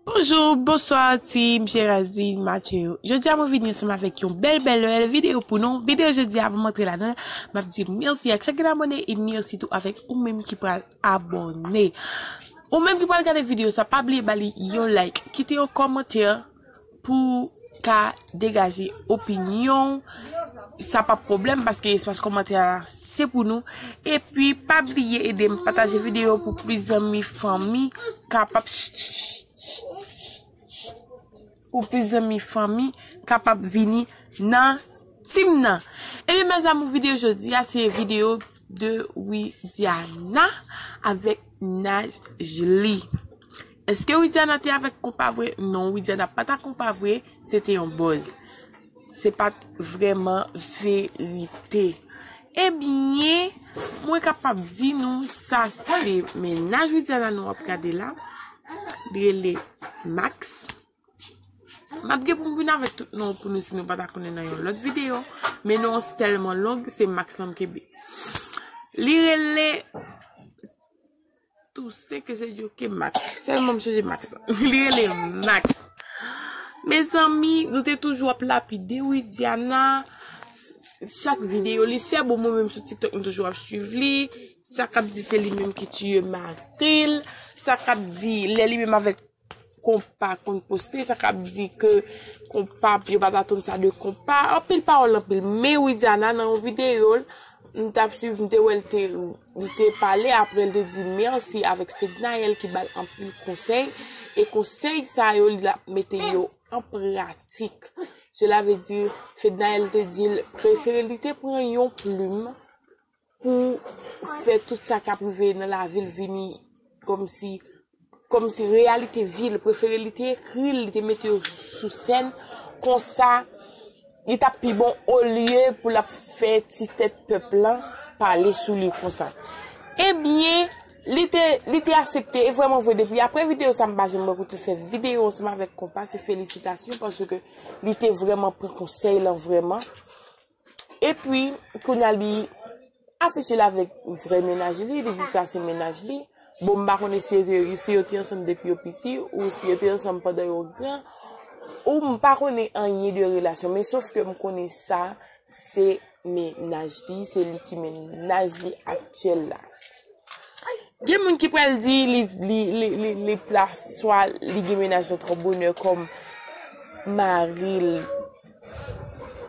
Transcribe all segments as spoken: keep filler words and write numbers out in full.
Bonjou, bonswa, team Géraldine Mathieu. Jodi a, mwen vini ansanm avèk yon bèl, bèl, bèl videyo pou nou. Videyo jodi a, avan m antre ladan l, m ap di mèsi ak chak grenn abòne e mèsi tou avèk ou menm ki pral abòne. Ou menm ki pral gade videyo sa, pa bliye ba li yon like, kite yon kòmantè pou ka degaje opinyon w. Sa pa pwoblèm paske espas kòmantè a se pou nou. Epi pa bliye ede m pataje videyo pou plis zanmi, fanmi kapab pou plis zanmi, fanmi kapab vini nan team nan. Ebyen, mes amours, videyo jodi a se videyo de Widiana avèk Najli. Èske Widiana te avèk konpa vre? Non, Widiana pa t ak konpa vre, se te yon buzz. Se pa t vrèman verite. Ebyen, mwen kapab di nou, sa se mennaj Widiana nou ap gade la. Li rele Max. M ap gen pou m vin avèk tout non pou nou si nou pa ta konnen nan yon lòt videyo. Men non an tèlman long, se Max lan m kenbe. Li rele Toussaint, ke se Dieu ke Max. Sèlman m sonje Max lan. Li rele Max. Mezanmi, nou te toujou ap lapide Widiana. Chak videyo li fè, bon, mwen menm sou TikTok, m toujou ap swiv li. Sa k ap di se li menm ki tiye mari l. Sa k ap di lè li menm avèk konpa konn poste, sa k ap di ke konpa, yo pa t atann sa de konpa. Anpil pawòl, anpil. Men Widiana, nan yon videyo l, m t ap swiv, m te wè l te, li te pale, apre l te di mèsi avèk Fednaelle ki ba l anpil konsèy. E konsèy sa yo, li ap mete yo an pratik. Cela veut dire, Fednaelle te di l, prefere li te pran yon plim pou fè tout sa k ap rive nan lavi l vini kòmsi, kòmsi reyalite vi l. Prefere li te ekri l, li te mete yo sou sèn. Konsa, li t ap pi bon olye pou l ap fè ti tèt pèp lan pale sou li konsa. Ebyen, li te, li te aksepte, e vrèman vre, depi apre videyo sa, m pa janm wè kote l fè videyo ansanm avèk konpa, se felisitasyon, paske li te vrèman pran konsèy lan vrèman. Epi, kounye a li afiche l avèk vrè mennaj li, li di sa se mennaj li. Bon, m pa konnen si yo te, si yo te ansanm depi yo piti, ou si yo te ansanm pandan yo gran, ou m pa konnen anyen de relasyon, men sof ke m konnen sa, se mennaj li, se li ki mennaj li aktyèl la. Gen moun ki pral di li, li, li, li, li plas, swa li gen mennaj nan twò bonè kòm mari l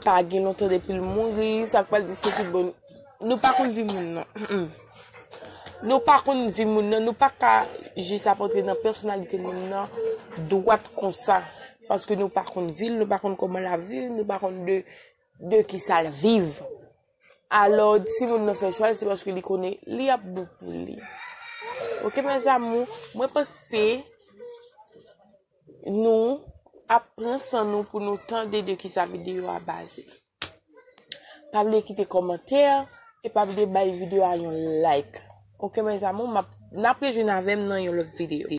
pa gen lontan depi l mouri, sa k pral di se tout bon. Nou pa konn vi moun nan. Mm-mm. Nou pa konn vi moun nan, nou pa ka jis ap antre nan pèsonalite moun nan dwat konsa. Paske nou pa konn vi l, nou pa konn kòman l ap viv, nou pa konn de, de kisa l viv. Alò, si moun nan fè chwa l, se paske li konnen li ap bon pou li. Oke, mes amours, mwen panse nou ap pran san nou pou nou tande de kisa videyo a baze. Pa bliye kite kòmantè e pa bliye bay videyo a yon like. Oke, mes amours, m ap, n ap rejwenn avè m nan yon lòt videyo.